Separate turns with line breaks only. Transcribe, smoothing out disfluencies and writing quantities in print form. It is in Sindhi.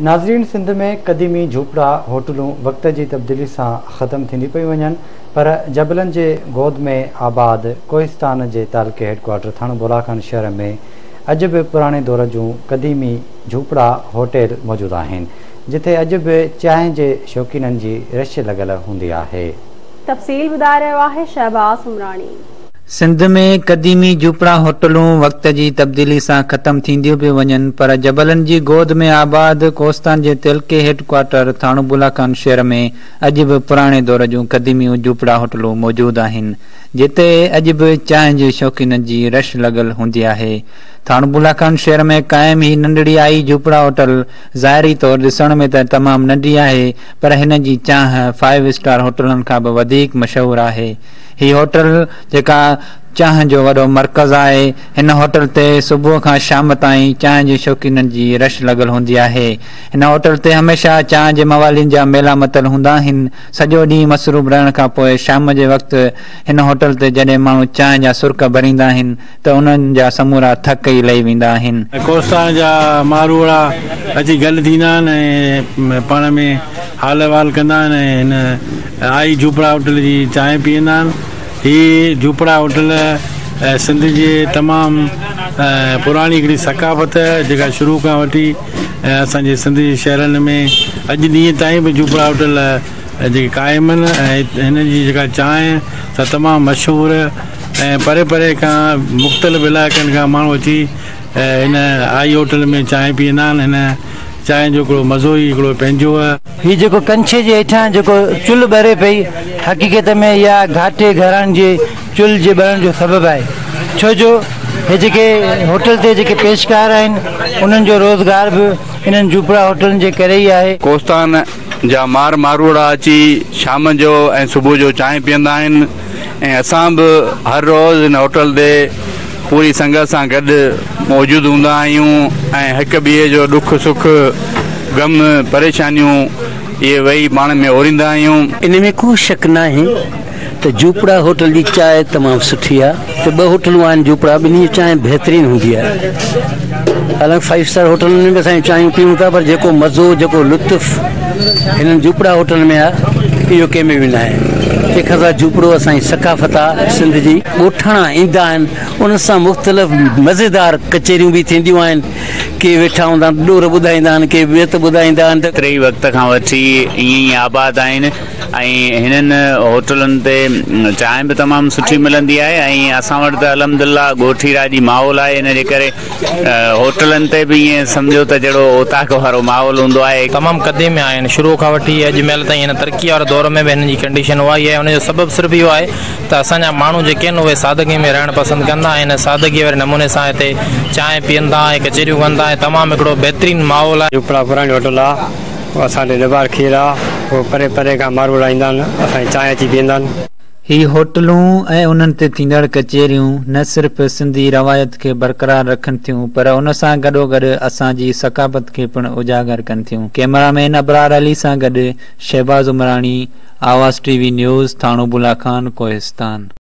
ناظرين سنڌ ۾ قديمي جهوپڙا هوٽلون وقت جي تبديلي سان ختم ٿيندي پيون وڃن پر جبلن جي گود ۾ آباد ڪوهستان جي تعلقي هيڊڪوارٽر ٿاڻو بولاخان شهر ۾ اڄ به پراڻي دور جون قديمي جهوپڙا هوٽل موجود آهن جتي اڄ به چانهه جي شوقينن جي رش لڳل هوندي آهي.
تفصيل ٻڌائي رهيو آهي شهباز عمراڻي.
سنڌ ۾ قديمي جهوپڙا هوٽلون وقت جي تبديلي سان ختم ٿينديون پيون وڃن پر جبلن جي گود ۾ آباد ڪوهستان جي تعلقي هيڊ ڪوارٽر ٿاڻو بولاخان شهر ۾ اڄ به پراڻي دور جون قديميون جهوپڙا هوٽلون موجود آهن جتي اڄ به چانهه جي شوقينن جي رش لڳل هوندي آهي. ٿاڻو بولاخان شهر ۾ قائم هي ننڍڙي آئي جهوپڙا هوٽل ظاهري طور ڏسڻ ۾ ته تمام ننڍي آهي پر هن جي چانهه فائيو اسٽار هوٽلن کان به وڌيڪ مشهور آهي. هي هوٽل جيڪا چانهه جو وڏو مرڪز آهي، هن هوٽل تي صبح کان شام تائين چانهه جي شوقينن جي رش لڳل هوندي آهي. هن هوٽل تي هميشه چانهه جي موالين جا ميلا متل هوندا آهن. سڄو ڏينهن مصروف رهڻ کان پوء شام جي وقت هن هوٽل تي جڏهن ماڻهو چانهه جا سرڪ ڀريندا آهن ته انهن جا سمورا ٿڪ ئي لهي ويندا آهن.
ڪوهستان جا ماروئڙا اچي گڏ ٿيندا آهن ۽ پاڻ ۾ حال احوال ڪندا آهن ۽ هن آئي جهوپڙا هوٽل جي چانهه پيئندا آهن. هي جهوپڙا هوٽل سنڌ جي تمام پراڻي هڪڙي ثقافت جيڪا شروع کان وٺي اسان جي سنڌ جي شهرن ۾ اڄ ڏينهن تائين به جهوپڙا هوٽل جيڪي قائم آهن ۽ هن جي جيڪا چانهه سا تمام مشهور ۽ پري پري کان مختلف علائقن کان ماڻهو اچي هن آئي هوٽل ۾ چانهه پيئندا آهن. هن چانهه جو هڪڙو مزو ئي هڪڙو پنهنجو آهي.
هي جيڪو ڪنڇي جي هيٺان جيڪو چلهه ٻري پئي، حقيقت ۾ اها گهاٽي گهراڻن جي چلهه جي ٻرڻ جو سبب آهي. ڇو جو هي جيڪي هوٽل تي جيڪي پيشڪار آهن، انهن جو روزگار به انهن جهوپڙا هوٽلن جي ڪري ئي آهي.
ڪوهستان جا مار ماروئڙا اچي شام جو ۽ صبح جو چانهه پيئندا آهن ۽ اسان به هر روز هن هوٽل تي پوري سنگت سان گڏ موجود هوندا آهيون ۽ هڪ ٻئي جو ڏک سک، غم، پريشانيون اهي ويهي پاڻ ۾ اوريندا آهيون.
ان ۾ ڪو شڪ ناهي ته جهوپڙا هوٽل جي چانهه تمام سٺي آهي ته ٻه هوٽلون آهن جهوپڙا ٻنهي جي چانهه بهترين هوندي آهي حالانڪ فائيو اسٽار هوٽلن ۾ به اسان چانهيون پيئون ٿا پر جيڪو مزو جيڪو لطف هنن جهوپڙا هوٽل ۾ آهي اهو ڪنهن ۾ به ناهي تنهن کان سواء جهوپڙو اسان جي ثقافت آهي سنڌ جي. ڳوٺاڻا ايندا آهن انهن سان مختلف مزيدار ڪچهريون به ٿينديون آهن ڪي ويٺا هوندا آهن ڏور ٻڌائيندا آهن ڪي بيت ٻڌائيندا آهن ته.
ٽئي وقت کان وٺي ائين ئي آباد آهن ۽ هنن هوٽلن تي چانهه به تمام سٺي ملندي آهي ۽ اسان وٽ ته الحمدلله ڳوٺي راڄي ماحول آهي ان جي ڪري هوٽلن تي به ائين سمجهو ته جهڙو اوطاق وارو ماحول هوندو آهي.
تمام قديم آهن شروع کان وٺي اڄ مهل تائين هن ترقي واري دور ۾ به هنن جي ڪنڊيشن اها ئي آهي ان جو سبب صرف اهو آهي ته اسان جا ماڻهو جيڪي آهن اهي سادگي ۾ رهڻ پسند ڪن ٿا ۽ ان سادگي واري نموني سان هتي چانهه پيئن ٿا ۽ ڪچهريون ڪن ٿا ۽ تمام هڪڙو بهترين ماحول آهي.
جهوپڙا پراڻي هوٽل آ اسان ڏي ڏٻار کير آ پوء پري پري کان ماروئڙا ايندا آهن اسان جي چانهه اچي پيئندا آهن.
هي هوٽلون ۽ انهن تي ٿيندڙ ڪچهريون نه صرف سنڌي روايت کي برقرار رکن ٿيون پر ان سان گڏوگڏ اسان جي ثقافت کي پڻ اجاگر ڪن ٿيون. ڪئميرا مين ابرار علي سان گڏ Shahbaz Umrani, Awaz T V news, Thano Bula Khan, Kohistan.